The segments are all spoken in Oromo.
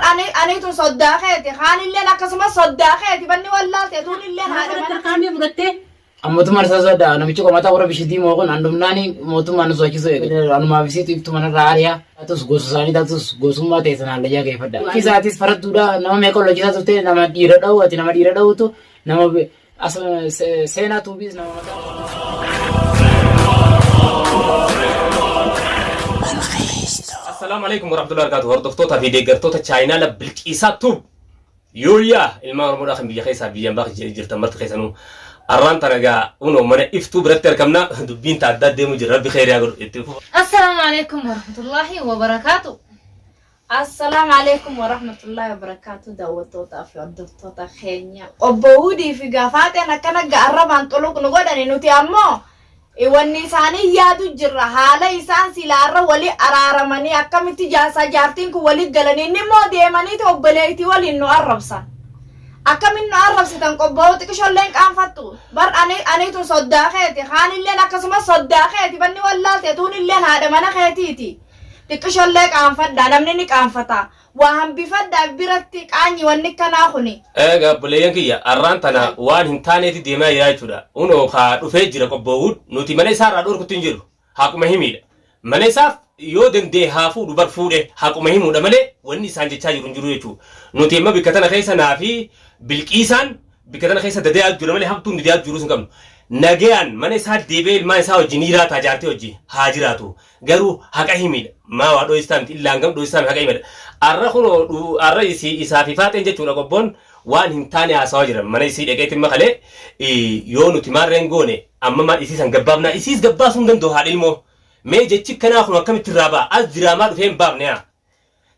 Bar ani tun soddaa keeti. Kaanilleen akkasumas soddaa keeti. Banni wallaalte tuunilleen haadha mana. Tarkaanfii fudhattee Mootummaan isaa sodaa namichi qomataa warra bishitii moo kun handumnaani mootummaan nu sochisu eega. Anumaaf isiitu iftu manarraa ari'a. Taatus gosa isaanii taatus gosummaa ta'e sanaan layyaa geeffadha. Isaatis faradduudha nama meeqa lolchisaa turte nama dhiira dha'u ati nama dhiira dha'utu nama seenaa tuubiis nama mataa. Assalaamu alaikum warahmatullahi wabarakatuh. Hordoftoota fi deeggartoota chaayinaala Bilqiisaa Tube. Yooyyaa ilmaan Oromoodhaa kan biyya keessaa biyyaan baha jirtan marti keessanuu. Arraan tana gaa unoo mana iftuu biratti argamna. Dubbiin ta addaa deemu jira. Rabbi kheyrii haa godhu. Itti fufa. Assalaamu alaikum warahmatullahi wabarakaatu. Assalaamu alaikum warahmatullahi wabarakaatu daawwattootaa fi hordoftoota keenya. Obbo Wuudii fi Gafaaxeen akkana arrabaan xuluq nu godhani nuti ammoo wanni isaanii yaadu jirra haala isaan silaarra wali araaramanii akkamitti jaarsaa jaartiin kun wali galanii inni immoo deemaniiti obboleettii waliin nu arrabsan. Akkamin nu arrabsitan qobba'uu xiqisholleen qaanfattu bar ani tun soddaa keeti kaanilleen akkasumas soddaa keeti banni wallaalte tuunilleen haadha mana keetiiti. Xiqqishollee qaanfadhaa namni ni qaanfata. Waa hambifadhaa biratti qaanyi wanni kanaa kuni. Egaa obboleeyyan kiyya arraan tana waan hin taaneeti deemaa jira jechuudha. Unoo kaa dhufee jira qobboowuun nuti mana isaa irraa dhorkutti hin jiru. Haquma himiidha. Mana isaaf yoo danda'e haa fuudhu bar fuudhe haquma himuudha malee wanni isaan jechaa jiru hin jiru jechuudha. Nuti amma bikka tana keessa naa fi Bilqiisaan bikka tana keessa dadee'aa jira malee hamtuun dadee'aa jiru hin qabnu. Nagayaan mana isaa deebi'ee ilmaan isaa wajjin ni jiraata jaartii wajjin haa jiraatu. Garuu haqa himiidha. Maa waa dho'istaa miti illaan gam dho'istaa miti haqa himiidha. Arra kunoo arra isii isaa fi faaxeen jechuudha qobboon waan hin taane haasawaa jiran mana isii dhaqeetti makalee yoo nuti maarreen goone amma maal isii san gabbaafnaa isiis gabbaasuu hin danda'u haadha ilmoo. Mee jechi kanaa kun akkamitti irraa ba'a as diraamaa dhufee hin baafne haa.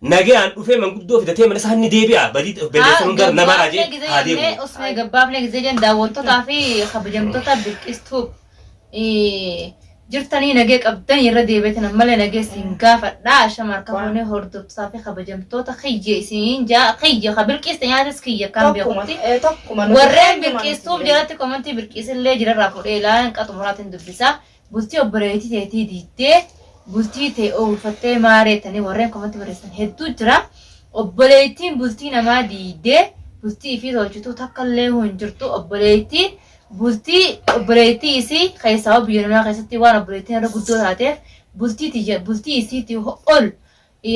Nagayaan dhufee manguddoo fidatee mana isaa ni deebi'a badii belleessan hunda namaa raajee haa deebi'u. Usmee gabbaafne gizee jen daawwattootaa fi kabajamtoota Bilqistuu jirtanii nagee qabdan irra deebi'eetan ammallee nagee isin gaafadha. Ashama harka fuunee hordoftootaa fi kabajamtoota kiyya isiniin jaa kiyya ka Bilqiis nyaates kiyya akkaan beekutti. Tokkuma. Warreen Bilqiistuuf jalatti komantii Bilqiisillee jirarraa fuudhee ilaalan qaxumuraatiin dubbisa. Bultii obboleettii teetii diiddee bultii tee oowwifattee maaree jettanii warreen komantii barreessitan hedduu jira. Obboleettiin bultii namaa diiddee bultii ifii tolchitu takka illee hin jirtu. Obboleettiin bultii obboleettii isii keessaa biyya namaa keessatti waan obboleettiin irra guddoo taateef bultii tiyya bultii isiitii ol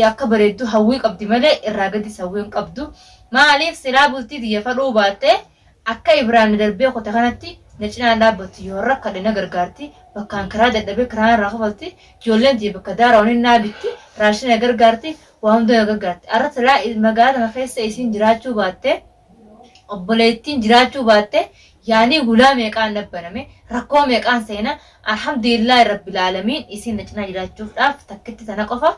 akka bareeddu hawwii qabdi malee irraa gadis hawwii hin qabdu. Maaliif silaa bultii tiyya fadhuu baatte akka Ibraahim na darbee kute kanatti na cinaan dhaabbattu yoo rakkadhe na gargaarti bakkaan kiraa dadhabee kiraa narraa kafalti ijoolleen tiyya bakka daaraawwan naa bitti raashina na gargaarti waa hunda na gargaarti. Arra silaa magaalaa tana keessa isiin jiraachuu baatte obboleettiin jiraachuu baatte yaanii hulaa meeqaan dhabbaname rakkoo meeqaan seena alhamdulillahi rabbil aalamiin isiin na cinaa jiraachuufdhaaf takkitti tana qofa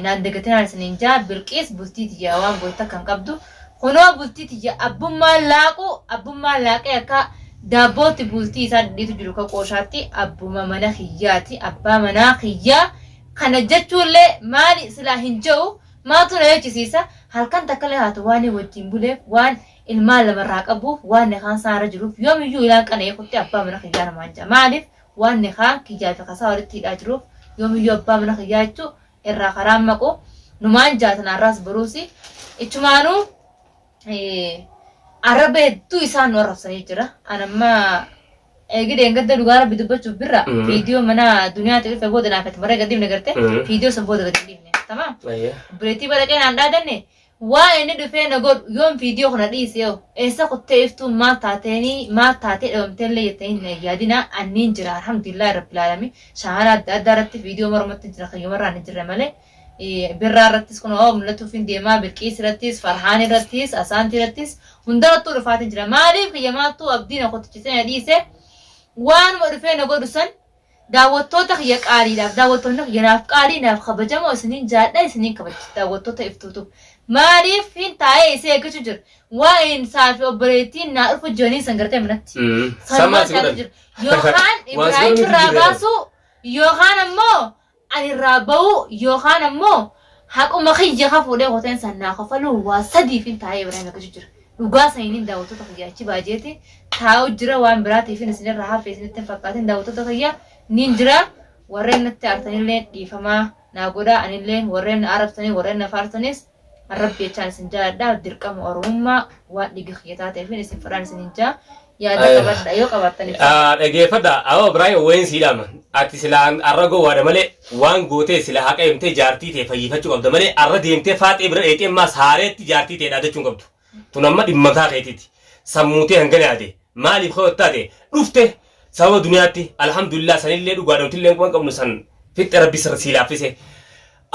naan dagatinaan isiniin jaa. Bilqiis bultii tiyya waan goote takka hin qabdu. Kunoo bultii tiyya abbummaan laaqu abbummaan laaqee akka daabbootti bultii isaa dhidhiitu jiru ka qooshaatti abbuma mana kiyyaati abbaa manaa kiyyaa kana jechuullee maali silaa hin je'u maaltu na jechisiisa halkan takkallee haatu waan wajjin buleef waan ilmaan lamarraa qabuuf waan nikaan isaa irra jiruuf yoomiyyuu ilaan qana'ee kutti abbaa mana kiyyaa namaan ja'a. Maaliif waan nikaan kiyyaa fi kasaa walitti hidhaa jiruuf yoomiyyuu abbaa mana kiyyaa jechuu irraa karaan maqu numaan jaatan arraas boruusi ichumaanuu arraba hedduu isaan nu arrabsanii jira. Anamma eegi dheengadda dhugaa rabbi dubbachuuf birra viidiyoo mana duniyaatti dhufe booda naaf itti maree gad dhiifne garte viidiyoo san booda gad hin dhiifne. Tamaam. Obboleettii badhaqee naan dhaadanne Waa inni dhufee na godhu yoon viidiyoo kana dhiise hoo eessa kuttee iftuun maal taateenii maal taatee dhabamteellee jettanii hin yaadinaa anniin jira alhamdulillaahi rabbil aalamiin shaamala adda addaa irratti viidiyoo mormatti jira kayyumarraa hin jirre malee birraa irrattis kun hoo mul'atuuf hin deemaa bilqiis irrattis farhaan irrattis asaantii irrattis hundarrattuu dhufaatiin jira maaliif kiyya maaltuu abdii na kottichisee na dhiise waanuma dhufee na godhu san Daawwattoota kiyya qaaliidhaaf daawwattoonni kiyya naaf qaalii naaf kabajamoo isiniin jaadha isiniin kabaja daawwattoota iftuutu maaliif hin taa'ee isii eeggachuu jira waa'een isaa fi obboleettiin naa dhufu jiranii san gartee manatti Samaa sanumaa si isaatu godhan. jira yookaan Waan si Ibraahim godhan irraa jira. baasuu yookaan ammoo ani irraa ba'uu yookaan ammoo haquma kiyya ka fuudhee koteen san naa kafaluu waa sadiif hin taa'ee Ibraahim eeggachuu jira. Dhugaa saniinin daawwattoota kiyya achi baajeeti taa'u jira waan biraatiifin isinirraa hafe isinitti hin fakkaatin daawwattoota kiyya niin jira warreen natti aartanillee dhiifamaa naa godhaa anilleen warreen na arrabsanii warreen na faarsanis Rabbi jechaan isin jaaladha. Dirqama Oromummaa waan dhiiga kiyya taateefin isin fedhaan isinin jaa. Yaada qabadha yoo qabaattan ibsa. Dhageeffadha awwa Ibraahim wayin siidhaama ati silaa arra gowwaadha malee waan gootee sila haqa himtee jaartii tee fayyifachuu qabda malee arra deemtee faaxee bira dheexee ammaas haareetti jaartii tee dhaadachuu hin qabdu tun amma dhimmataa keetiiti sammuu tee hangana yaade maaliif koo taate dhufte sababa duniyaatti alhamdulillah sanillee dhugaadha nutillee quban qabnu san fixxe rabbi sirra sii laaffise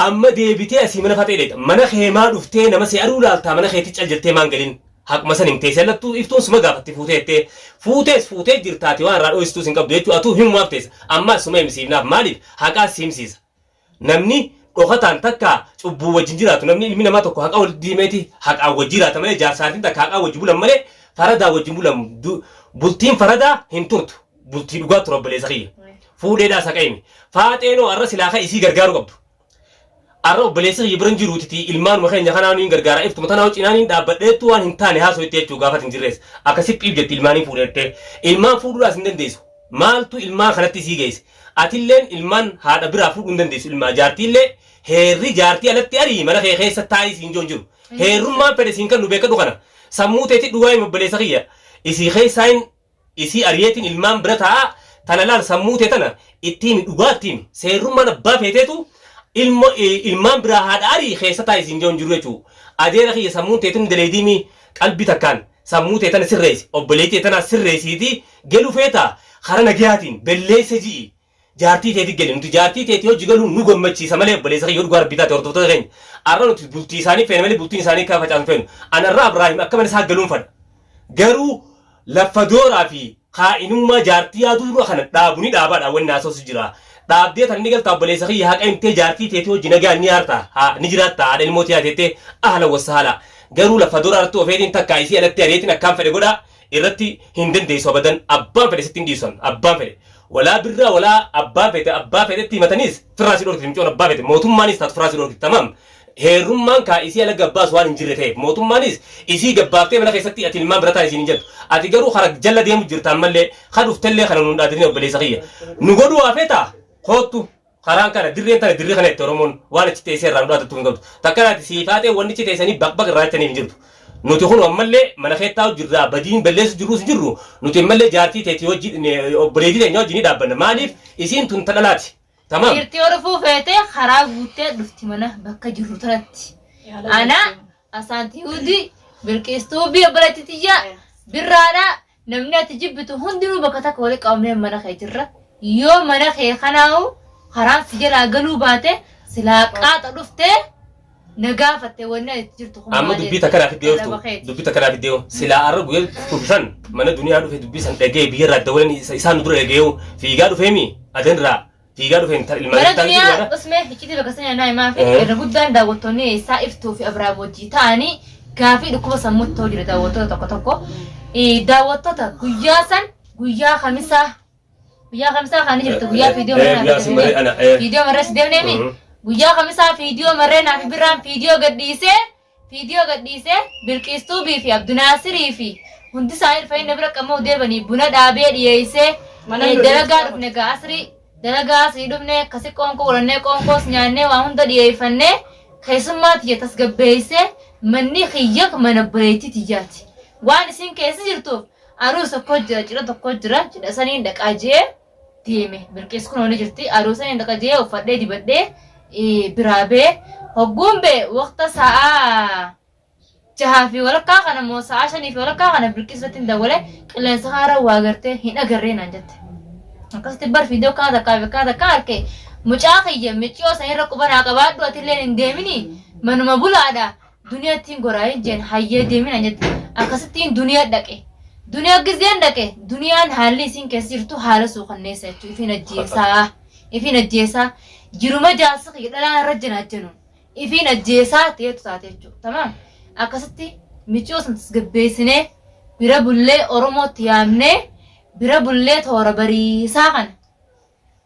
Amma deebitee asii mana faxee dheeyxa. Mana kee maa dhuftee nama si aruu laaltaa mana keetti cal jettee maan galin. Haquma san himtee si allattuu iftuun suma gaafatti fuutee jettee. Fuutees fuutee jirta ati waan irraa dhoysitus hin qabdu jechuu atuu himumaaf teessa. Ammaas suma himsiifnaaf maaliif haqaas si himsiisa. Namni dhokataan takka cubbuu wajjin jiraatu namni ilmi namaa tokko haqa wal diimeeti haqaan wajji jiraata malee jaarsaartiin takka haqaan wajji bulan malee faradaa wajjin bulan bultiin faradaa hin turtu. Bultii dhugaa tura obboleessa kiyya. Fuudheedhaas haqa himi. Faaxeenoo arra silaa ka isii gargaaru qabdu. Arra obboleessi kiyya bira hin jiruutiti ilmaanuma keenya kanaa nuyin gargaara iftuma tanaa cinaaniin dhaabbadheettu waan hin taane haasoo itti jechuu gaafat hin jirrees. Akkasi phiif jetti ilmaaniin fuudheettee. Ilmaan fuudhuudhaas hin dandeessu. Maaltu ilmaan kanatti isii geesse? Atilleen ilmaan haadha biraa fuudhuu hin dandeessu. Ilmaa jaartiillee heerri jaartii alatti arii mana kee keessa taa'ii siin joon jiru. Heerrummaan fedhe siin kan nu beekadhu kana. Sammuu teetti dhugaa himi obboleessa kiyya. Isii keessaa hin Isii ariyeetiin ilmaan bira taa'aa tana laal sammuu tee tana itti himi dhugaa itti himi seerrummaan abbaa feeteetu ilmo ilmaan biraa haadha arii keessa taa'i siin jedhu hin jiru jechuu adeera kiyya sammuun tee tun daleeydiimi qalbi takkaan sammuu tee tana sirreessi obboleettii tee tanaa sirreessiitii gelu feetaa kara nagayaatiin belleessa ji'i jaartii teeti geli nuti jaartii teeti hojji galuun nu gammachiisa malee obboleessa kiyya yoo dhugaa rabbii taate hordoftoota keenya arra nuti bultii isaanii feene malee bultiin isaanii akka facaasu feenu an arra Abraahim akka mana isaa galuun fadha garuu Laffa dooraa fi kaa'inummaa jaartii yaaduu dura kana dhaabu ni dhaabaadha wanni haasawsu jira. Dhaabdee tan ni galtaa obboleessa kiyya haqa himtee jaartii teetii wajji nagaan ni yaarta haa ni jiraatta haadha ilmoo tiyaa teettee ahlan wassahala. Garuu laffa dooraa irratti ofeetiin takkaa isii alatti ari'eetiin akkaan fedhe godhaa irratti hin dandeessu abadan abbaan fedhe sitti hin dhiisu abbaan fedhe. Walaa birraa walaa abbaan fedhe abbaa fedhetti himataniis firraa si dhorkiti mucoon abbaa fedhe mootummaanis taatu firraa si dhorkiti tamaam. Heerrummaan kaa isii ala gabbaasu waan hin jirre ta'eef mootummaanis isii gabbaaftee mana keessatti ati ilmaan bira taa'i siin hin jettu. Ati garuu kara jalla deemu jirta ammallee ka dhuftellee kana nuun dhaadatin obboleessa kiyya. Nu godhuu haa feetaa? Koottu. Karaan kana dirreen tana dirree kana jette Oromoon waan achi teessee irraa nu dhaadattu hin qabdu. Takka ati sii faaxee wanni achi teessanii baqbaq irraa jettaniif hin jirtu. Nuti kun ammallee mana kee taa'u jirraa badiin balleessu jirruus hin jirru nuti ammallee jaartii teetii wajji obboleettii teenya wajji ni dhaabbanna. Maaliif isiin tun ta dhalaati. Tamam. Dhiirti yoo dhufuu feete karaa guuttee dhufti mana bakka jirru tanatti. Ana Asaanti Hundi Bilqiistuu biyya obboleetti tiyya birraadha namni ati jibbitu hundinuu bakka takka walitti qabamnee mana kee jirra. Yoo mana kee kanaa'u karaan si jalaa galuu baate silaa qaaxa dhuftee na gaafatte wanni ati itti jirtu kun Amma maali dubbii takka naaf iddoo Dhala jirtu keeti. dubbii takka naaf iddoo silaa arra guyyaa dhufsan mana duniyaa dhufe dubbii san dhagee biyya irraa dawalan isaan nu dura dhagee fiigaa dhufeemi adanirraa fiigaa dhufeen ilmaan Mana iltaan duniyaa dhugaadha. usmee iccitii bakka sana naa himaa fi Eh. irra guddaan daawwattoonni isaa iftuu fi Abrahaam wajjii ta'anii gaafii dhukkuba sammuutti ta'uu jira daawwattoota tokko tokko. Daawwattoota guyyaa san guyyaa kamisaa Guyyaa kamisaa kan jirtu guyyaa fiidiyoo Eh, marree guyyaa naaf si maree ana, eh. fiidiyoo marree si deemneemi. Mhm. Guyyaa kamisaa fiidiyoo marree naaf birraan fiidiyoo gadhiisee fiidiyoo gadhiisee Bilqiistuubii fi Abdunaasirii fi hundi isaanii dhufanii na bira qamoo deebanii buna dhaabee dhiyeessee Mana eh, nu dalagaa dhiyeessee. dhufne gaa asrii dalagaa asrii dhufne akkasi qoonqoo godhannee qoonqoos nyaannee waa hunda dhiyeeffannee keessummaa tiyya tasgabbeessee manni kiyya mana obboleettii tiyyaati. Waan isin keessa jirtuuf Aruus tokko jira cidha tokko jira cidha saniin dhaqaa jee deeme Bilqiis kunoo ni jirti aruus saniin dhaqa jee uffadhee dibadhee biraa bee hogguun bee waqta sa'aa jahaa fi walakkaa kana moo sa'aa shanii fi walakkaa kana Bilqiis irratti hin dawwale qilleensa kanarra waa gartee hin agarree naan jette. Akkasitti bar fiidoo kana takkaa fi kana takkaa arke mucaa kiyya miciyoo sanirra quba naa qabaadhu atilleen hin deemini manuma bulaadha Duniyattiin goraa hin jeen hayyee deemi naan jette. Akkasittiin duniya dhaqe. Duniya gizeen dhaqe duniyaan haalli isiin keessa jirtu haala suukanneessa jechuudha. Ifiin ajjeesaa. Ifiin ajjeesaa. Jiruma jaarsa kiyya dhalaan irra janaajjanuun. Ifiin ajjeesaa ta'etu taate jechuudha. Tamaam. Akkasitti miciyoo san tasgabbeessinee bira bullee Oromootti yaamnee bira bullee toora bariisaa kana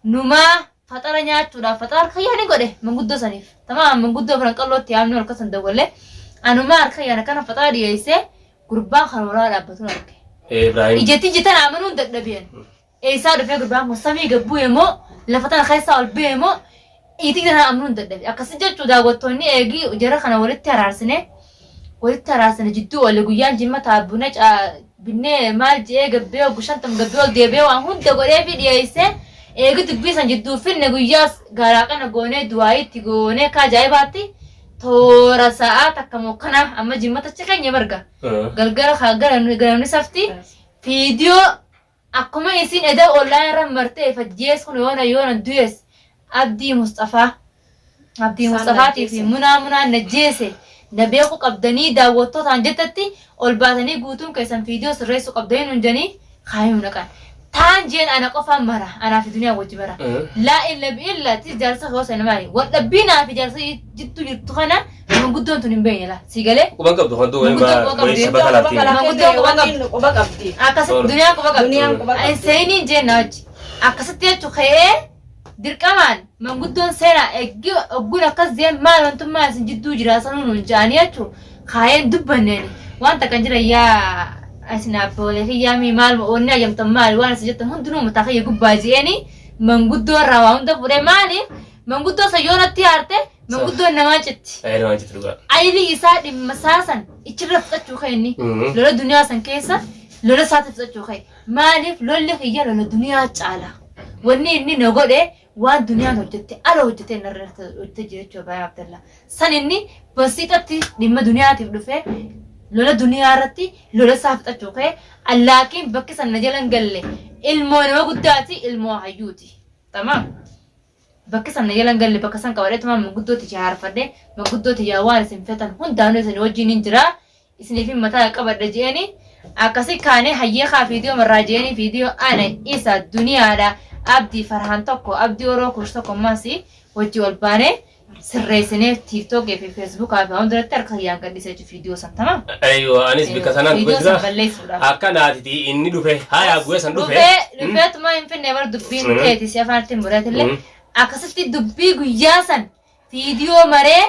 Numaa faxara nyaachuudhaaf faxara harka kiyyaa ni godhe manguddoo saniif. Tamaam manguddoo afran qallootti yaamnee ol kasan dawwalle anumaa harka kiyyaan akkana faxara dhiyeessee gurbaan karooraa dhaabbatuun arge. Ibrahim. Ija tiyya tana amanuun dadhabeen. Eessaa dhufee gurbaan kun samii gad bu'e moo lafa tana keessaa ol ba'e moo Iitii tana amnuu hin dadhabe. Akkasi jechuu daawwattoonni eegii jara kana walitti araarsine walitti araarsine jidduu oole guyyaan jimma taa buna binnee maal je'ee gabbee oggu 50 gabbee ol deebi'ee waan hunda godhee fi dhiyeessee eegi dubbii san jidduu finne guyyaas garaa kana goonee du'aayii itti goonee akka ajaa'ibaatti toora sa'aa takka mokkana amma jimmata achi keenya barga galgala kaa galamni safti fiidiyoo Akkuma isiin eda online irra martee fajjees kun yoona yoona du'es Abdii Musxafaa Abdii Isaan Musxafaatii fi najjeese. Munaa Munaan najjeese na beeku qabdanii daawwattootaan jettetti ol baatanii guutuun keessan fiidiyoo sirreessuu qabdanii nuun jedhanii kaayuu naqan. Taan jeen ana qofaan mara anaa fi duniyaan wajji mara. Laa illa bi'illa tis jaarsa koo sana maali wal dhabbii naa fi jaarsa jittu jirtu kana manguddoon tun hin beekne laa si galee. Quban qabdu kan duuba Manguddoo quba wayii qabdi. saba kalaatti. Manguddoo quba qabdi. Quba qabdi. Akkasitti duniyaan quba qabdi. Duniyaan quba qabdi. Seeniin jeen wajji. Akkasitti jechuun ka'ee dirqamaan manguddoon seenaa eeggi ogguun akkas jeen maal wantummaa isin jidduu jira sanuu nuun ja'anii jechuun kaayeen dubbanneeni. Wanta kan jira yaa isin abboolee kiyyaa mii maal wanni ajamtan maali waan isin jettan hundinuu mataa kiyya gubbaa je'eeni manguddoo irraa waa hunda fuudhee maali manguddoo san yoo natti haarte Manguddoon namaa citti. Ee namaan citti dhugaa. Ayilii isaa dhimma isaa san ichirra fixachuu ka'e inni. Lola duniyaa san keessa lola isaatti fixachuu ka'e. Maaliif lolli kiyya lola duniyaa caala. Wanni inni na godhe waan duniyaan hojjette ala hojjetee narra hojjetee jira jechuudha Bayaa Abdallaa. San inni basiixatti dhimma duniyaatiif dhufee lola duniyaa irratti lola isaa fixachuu ka'e. Allaakiin bakki san na jala hin galle ilmoo nama guddaati ilmoo hayyuuti. Tamaam. Bakki san na jala hin galle bakka san qabadheetumaan manguddoo tiyya haarfadhe manguddoo tiyyaa waan isin fetan hundaanuu isin wajjiinin jira isiniifin mataa qabadha je'eni akkasi kaanee hayyee kaa fiidiyoo marraa je'eni fiidiyoo ana isa duniyaadha abdii farhaan tokko abdii oroo kush tokko ammaas wajji ol baanee sirreessinee tiiktookii fi feesbuukaa fi hunduratti harka kiyyaan gadhiisee jechuudha fiidiyoo san tamam. Aywa anis bikka sanaan Fiidiyoo dhufe san jira. balleessuudhaaf. Akka naatiti inni dhufe haya guyya san dhufe. Dhufee dhufeetuma hin finne bar dubbiin teeti si afaan ittiin muratillee akkasitti dubbii guyyaa san fiidiyoo maree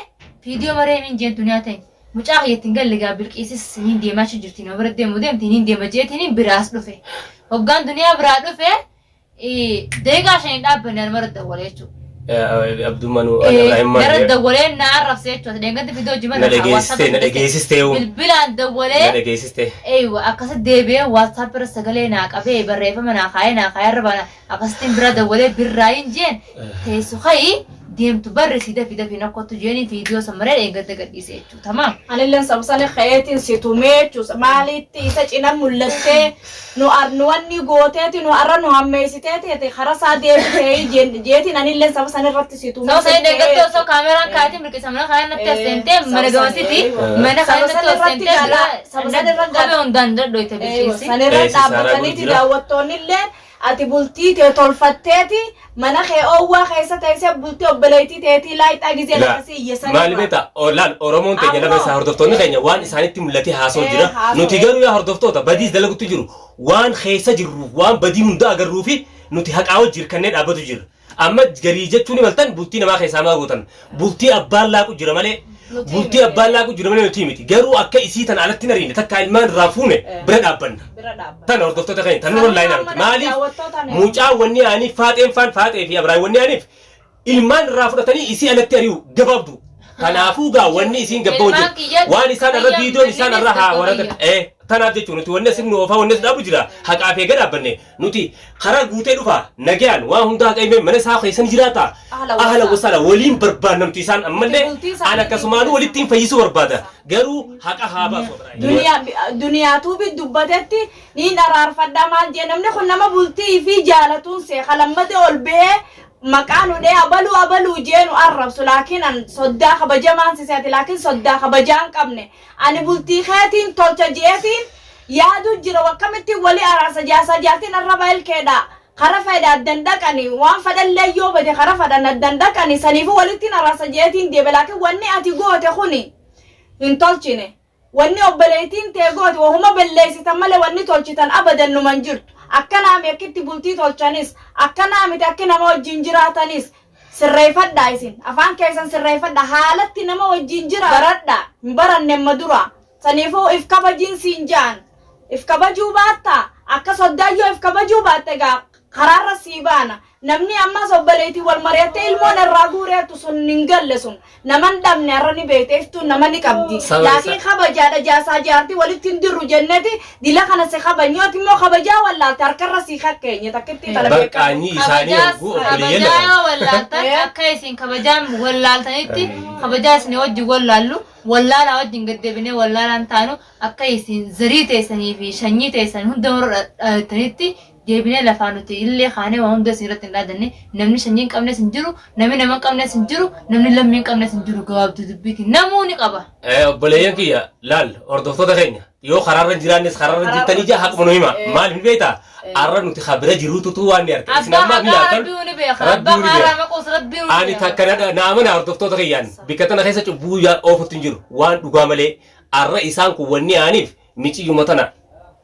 fiidiyoo maree min jeen duniyaa ta'e mucaa kiyya ittiin galle gaa bilqiisis niin deemaa achi jirti nama bira deemu deemti niin deema jeetiin biraas dhufe hoggaan duniyaa biraa dhufe Daqiiqaa 5 hin dhaabbanne anuma irra dawwalee jechuudha. Abdummanuu Ibrahim Narra dawwalee na arrabse jechuudha. Dheengadda fidoo hojii Na mana dhageessiste na dhageessiste yoo. Bilbilaan Na dawwalee dhageessiste. eeywa akkasi deebi'ee WhatsApp irra sagalee naa qabee barreeffama naa kaayee naa kaayee irra baana akkasittiin bira dawwalee birraa hin jeen teessu ka'i deemtu barri si dafi dafi na kottu jeeni viidiyoo san maree dheengadda gadhiise jechuudha. Tamaam. Anilleen sabsani ka'eetiin si tumee jechuudha. Maalitti isa cina mul'attee nu nu wanni gooteeti nu arra nu hammeessiteeti ati karaa isaa deebitee jeetiin anilleen saba san irratti si tumee. Saba sanii deeggartuu osoo kaameraan kaayatiin bilqisa mana kana natti as seentee mana gamasitti mana kana Saba natti as san irratti seentee gala- saba san irra gala- kophee hundaan dadhoyte bilqiisi. San irra Eessi Saaraa dhaabbataniiti jira. daawwattoonni illee ati bultii tee tolfatteeti mana kee oowwaa keessa teessee bultii obboleettii teetii laayixaa gizee Laa, akkasii iyyeessanii Maali beektaa? Laal Oromoon teenya lama isaa hordoftoonni keenya waan isaanitti mul'atee haasa'u jira. Haasa'u, Nuti garuu yaa hordoftoota badiis dalagutti jiru. Waan keessa jirruuf waan badii hunda agarruu fi nuti haqaa wajji hirkannee dhaabbatu jira. Amma garii jechuun maltan bultii namaa keessaa maa gootan? Bultii abbaan laaqu jira malee Nuti bultii miti. abbaan laaqu jira malee nuti miti. Garuu akka isii tana alatti hin ariine takka ilmaan irraa fuune bira dhaabbanna. Bira dhaabbata. Tana hordoftoota keenya tan Sanuma online amma miti. Maaliif daawwattootaan mucaa wanni aaniif faaxeen faan faaxee fi abraayim wanni aaniif ilmaan irraa fudhatanii isii alatti ari'u gabaabdu. Kanaafuu gaa wanni isiin gabba'u Ilmaan jiru. kiyya Waan isaan irra kiyya viidiyoon isaan irra haa kiyya. warra tanaaf jechuun nuti wanni asin nu oofaa wanni as dhaabu jira haqaa fi eega dhaabbanne nuti karaa guutee dhufa nagayaan waan hundaa haqa himee mana isaa keessa ni jiraata. Ahla Ahla wasaala. wasaala waliin barbaannamtu isaan ammallee Bultii isaanii an akkasumaanuu walitti hin fayyisuu barbaada. Garuu haqa haa baasu. Duniyaa duniyaatu bi dubbatetti niin araarfadha maal jee namni kun nama bultii fi jaalatuun seeqa lammata ol bahee maqaa nu dhee abaluu abaluu jee nu arrabsu laakiin an soddaa kabajamaan siseeti laakiin soddaa kabajaa hin qabne ani bultii keetiin tolcha jeetiin yaadu jira akkamitti wali araarsa jaarsa jaartiin arraba ilkeedha kara fedha addan dhaqani waan fedhallee yoo bade kara fedhan addan dhaqani saniifuu walittiin araarsa jeetiin deebe laakiin wanni ati goote kuni hin tolchine. Wanni obboleettiin tee goote wahuma balleessitan malee wanni tolchitan abadan numan jirtu. Akkanaa mi akkitti bultii tolchanis, akkanaa miti akki nama wajjin jiraatanis sirreeffadhaa isin. Afaan keessan sirreeffadhaa. Haalatti nama wajjin jira baradhaa. Hin baranne amma dura. Saniifuu if kabajiin siin ja'an. If kabajuu baattaa? Akka soddaayyoo if kabajuu baatte egaa karaarra sii baana. Namni ammas obboleettii wal mari'attee ilmoon irraa guureetu sun hin galle sun naman dhabne har'a ni beekte iftuun nama ni qabdi. Saba Laakiin kabajaadha jaasaa jaartii walitti hin dirru jenneeti dila kana si kabanyooti immoo kabajaa wallaalte harkarra si kakkeenye takkitti tana beekamu. Barqaanyii isaanii Kabajaas hogguu obboleeyyan kabajaa lamaan. yoo wallaaltan akka isin kabajaan wallaaltanitti kabajaa isin wajjin wallaallu wallaalaa wajjin gaddeebinee wallaalaan taanu akka isin zarii teessanii fi shanyii teessan hunda warra dhalattanitti deebinee lafaa nuti illee kaanee waa hunda isin irratti hin dhaadanne. Namni shanyii hin qabnes hin jiru, namni nama hin qabnes hin jiru, namni lammii hin qabnes hin jiru. Gabaabduu dubbiiti namuu ni qaba. Obboleeyyan kiyya laal, hordoftoota keenya, yoo karaarra hin jiraannes karaarra jirtanii jaa haquma nu hima. Maal hin beektaa? Arra nuti kabira jiruututu waan ni arga isin Abbaa ammaaf ni haqaa laaltan. Rabbiin ni beeka. Rabbiin Abbaa ni haaraa beeka. maquus Rabbiin ni Ani beeka. takka na amana, hordoftoota kiyyaan bikka tana keessa cubbuu yaa oofutti hin jiru waan dhugaa malee. Arra isaan kun wanni aaniif miciyyuma tana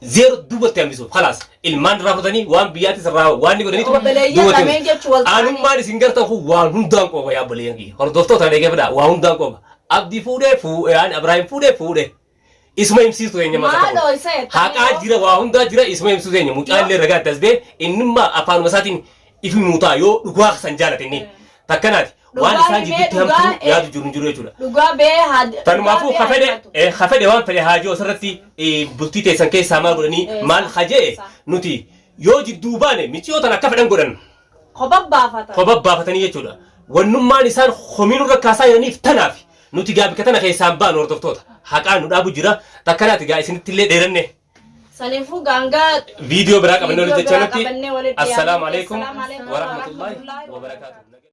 zeero duubatti hambisuuf kalaas ilmaan irraa fudhatanii waan biyyaatis irraa waan ni godhaniitu Obboleeyyan duubatti lameen jechuun wal ta'anii. Anummaan isin gartan kun waan hundaan qooba yaa obboleeyyan kiyya, hordoftoota dhaggeeffadhaa, waan hundaan qooba. Abdii fuudhee fuudhee, ani Abrahaim fuudhee fuudhee isuma himsiistu eenyummaa isa Maaloo ta'u. isa jettanii Haqaa yoo- jira, waa hundaa jira, isuma himsiistu eenyu mucaan illee ragaa itti as ba'e innimmaa afaanuma isaatiin ifi muutaa yoo dhugaa san jaalate inni takkanaati waan Dhugaa isaan himee jidduutti dhugaa hamtuu yaadu jiru hin jiru jechuudha. Dhugaa bee haa Tanumaafuu dhugaa bee hafedhe haa himatu. Hafedhe waan fedhe haajoo asirratti bultii teessan keessaa maal godhanii maal hajee nuti yoo jidduu baane miciyoo tan akka fedhan godhan. Kopha baafatan. Kopha baafatanii jechuudha. Wannummaan isaan komii nurra kaasaa jiraniif tanaaf nuti gaa bikka tana keessaan baanu, hordoftoota haqaan nu dhaabu jira takkanaati gaa isinitti illee dheeranne. Saniifuu gaangaa viidiyoo biraa qabannee viidiyoo walitti biraa jechanutti qabannee walitti assalaamu dhiyaannutti alaikum assalaamu alaikum warahmatullahi warahmatullahi wabarakaatuh.